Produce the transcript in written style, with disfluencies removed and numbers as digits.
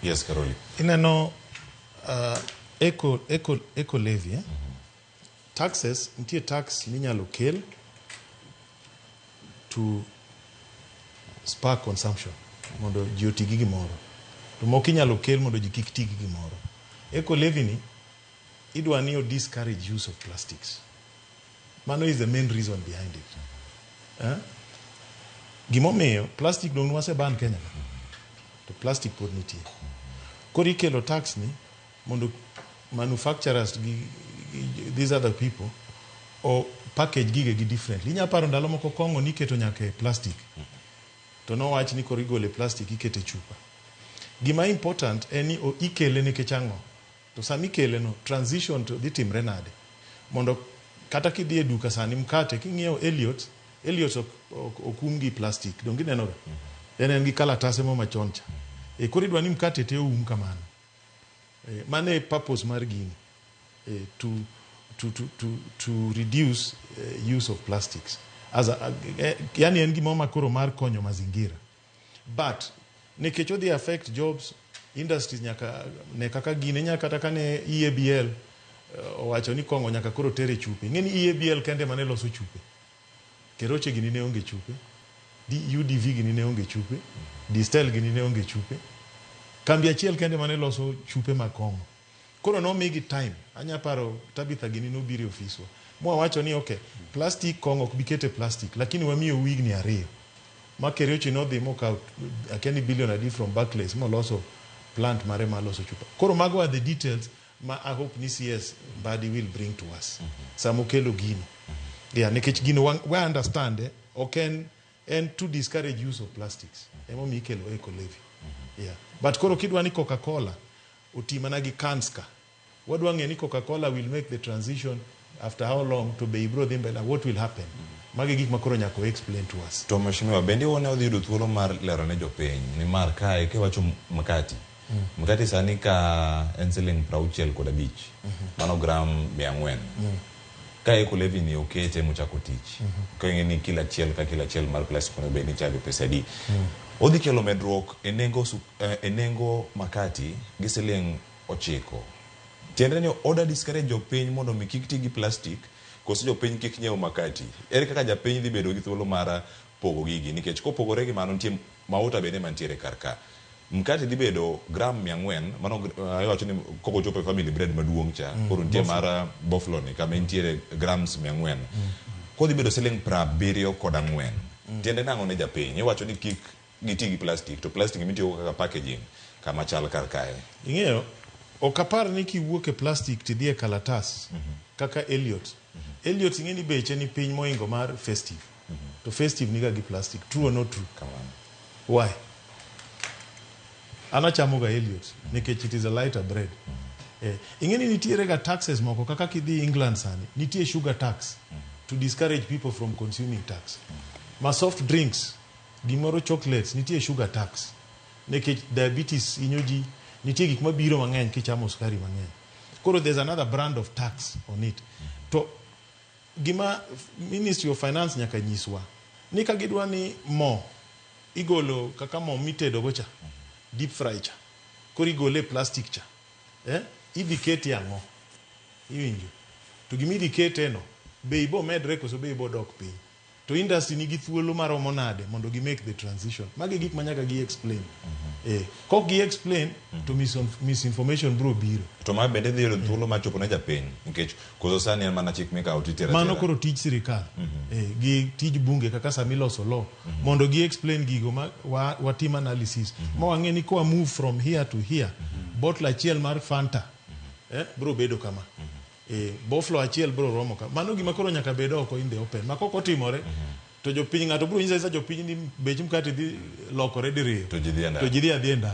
Yes, Karoli. Ineno eco levy, eh? Taxes, nitie tax minyalo kel to spur consumption mondo ji oti gi gimoro, to moko inyalo kel mondo ji kik ti gi gimoro. Eco levy ni idwa ni o discourage use of plastics. Mano is the main reason behind it, eh? Gimomiyo plastic dong waseban Kenya ka, to plastic pod nitie. Koro ikelo tax ni mondo manufacturers gi these other people o package gige gi differently. Inya paro ndalo moko kong'o niketo nyaka e plastic, to nowach ni koro igole e plastic, ikete e chupa. Gima important en ni ikele nikech ang'o? To sama ikele no, transition to dhi timre nade mondo kata kidhi e duka sani, mkate king'iewo Elliot, Elliot ok um gi plastic, donge ineno ga en gi kalatase mo machon cha e. Koro idwa ni mkate te oum kamano e. Mano e purpose mar gini e, to reduce use of plastics as a, yani en gimoro ma koro mar konyo mazingira, but nikech odhi affect jobs, industries nyaka ne kaka gine nyaka kata kane EABL owacho ni kong'o nyaka koro tere chupe. Ing'e ni EABL kende mane loso chupe, Keroche gini ne onge chupe, UDV gini ne onge chupe, Distel gini ne onge chupe. Kambi achiel kende mane loso chupe mag kong'o. Koro nomigi time. Anya paro Tabitha gini nobiro e ofiswa mwawacho ni okay, plastic, kong'o ok bi kete plastic, lakini wamiyo higni 2 ma Keroche nodhi mokawo akia ni billion adi from Barclays moloso plant mare mar loso chupa. Koro mago are the details ma I hope ni CS Mbadi will bring to us sama okelo gino. Yeah, nikech gino wa understand, ok en to discourage use of plastics emomiyo ikelo eco levy. Yeah. But koro kidwa ni Coca-Cola oti mana gi cans ka, wadwa ng'e ni Coca-Cola will make the transition after how long, to be ibro dhi mbele, what will happen? Magi gik ma koro nyaka o explain to us. To mheshimiwa, bende iwuon odhi yudo thuolo mar lero ne jopiny ni mar kae kiwacho mkati, mkati sani ka en siling 65, mano gram 400. Ka eco levy ni okete mochako tich, ka ing'e ni kilo achiel ka kilo achiel mar plastic onego bed ni ichajo pesa adi, odhi kelo medruok e nengo makati gi siling 9. Tiende ni oda discourage jopiny mondo mi kik ti gi plastic, koso jopiny kik nyiew makati? Ere kaka japiny dhi bedo gi thuolo mar pogo gigi? Nikech kopogore gi mano, nitie mauta bende mantiere kar ka. Mkate dhi bedo gram 400, mano iwacho ni kokochopo e family bread maduong' cha, koro nitie mar boflo ni kama entiere grams 400, kodhi bedo siling 74. Tiende nang'o ne japiny? Iwacho ni kik giti gi plastic, to plastic mitiyogo kaka packaging kama chal kar kae. Ing'eyo, ok apar ni kiwuok e plastic tidhi e kalatas kaka Elliot. Elliot ing'e ni beche ni piny moingo mar Festive, to Festive niga gi plastic. True or not true? Kamano. Why? An achamoga Elliot nikech it is a lighter bread. Ing'e ni nitiere ga taxes moko, kaka kidhi England sani nitie sugar tax to discourage people from consuming tax ma soft drinks, gimoro chocolates, nitie sugar tax nikech diabetes hinyo ji, nitie gik mabiro mang'eny kichamo sukari mang'eny. Koro there's another brand of tax on it. To gima Ministry of Finance nyaka nyiswa ni ka gidwa ni mo igolo kaka mo mitedogo cha, deep fry cha, koro igole e plastic cha, eh? Idhi kete ang'o? Iwinjo? To gima idhi kete no be ibo medre koso be ibo dok piny? To industry nigi thuolo maromo nade mondo gi make the transition? Magi gik ma nyaka gi explain. Kok gi explain to misinformation bro biro. To ma bende dhi yudo thuolo mar chopo ne japiny, nikech koso sani en mana chik mikawo titero Mano atera. koro tij sirikal gi tij bunge, kaka sama iloso law, mondo gi explain gigo ma watim analysis ma wang'e ni kowa move from here to here, bottle achiel mar Fanta bro bedo kama, boflo achiel bro romo kama. Mano gima koro nyaka bed oko in the open, ma kok otimore to jopiny, ng'ato bro nyisa jopiny ni bech mkate dhi lokore diriyo. To ji dhi e ndara. To ji dhi adhi e ndara.